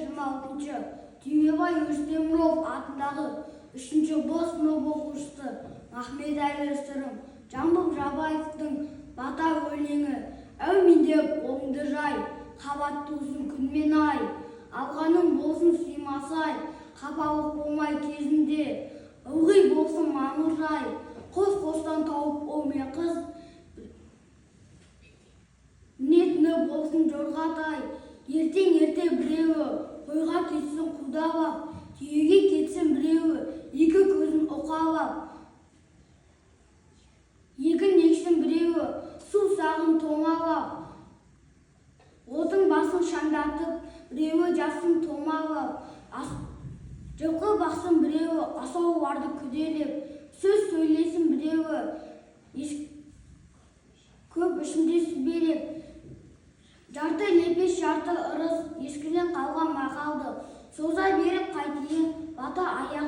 26 Түймебай Өстеміров атындағы 3 Б сынып оқушысы Махмедәлі Сырым. Жамбыл Жабаевтың «Бата» өлеңі. Әумин деп оңды жай, қабат тусын күн мен ай, алғаның болсын сыймасай, қапалық болмай кезінде, ылғи болсын мамыржай, қос-қостан тауып ұл мен қыз, мінетіні болсын жорғатай, ертең ерте біреуі қойға кетсін қудалап, түйеге кетсін біреуі екі көзін уқалап, егін ексін біреуі су сағын томалап, отың басын шаңдатып, біреуі жатсын томалап, жылқы бақсын біреуі асау барды күделеп, сөз сөйлесін біреуі көп ішінде сүбелеп, жарты лепес, жарты ырыс, ескіден қалған мақалды соза беріп қайтейін, бата аяғы.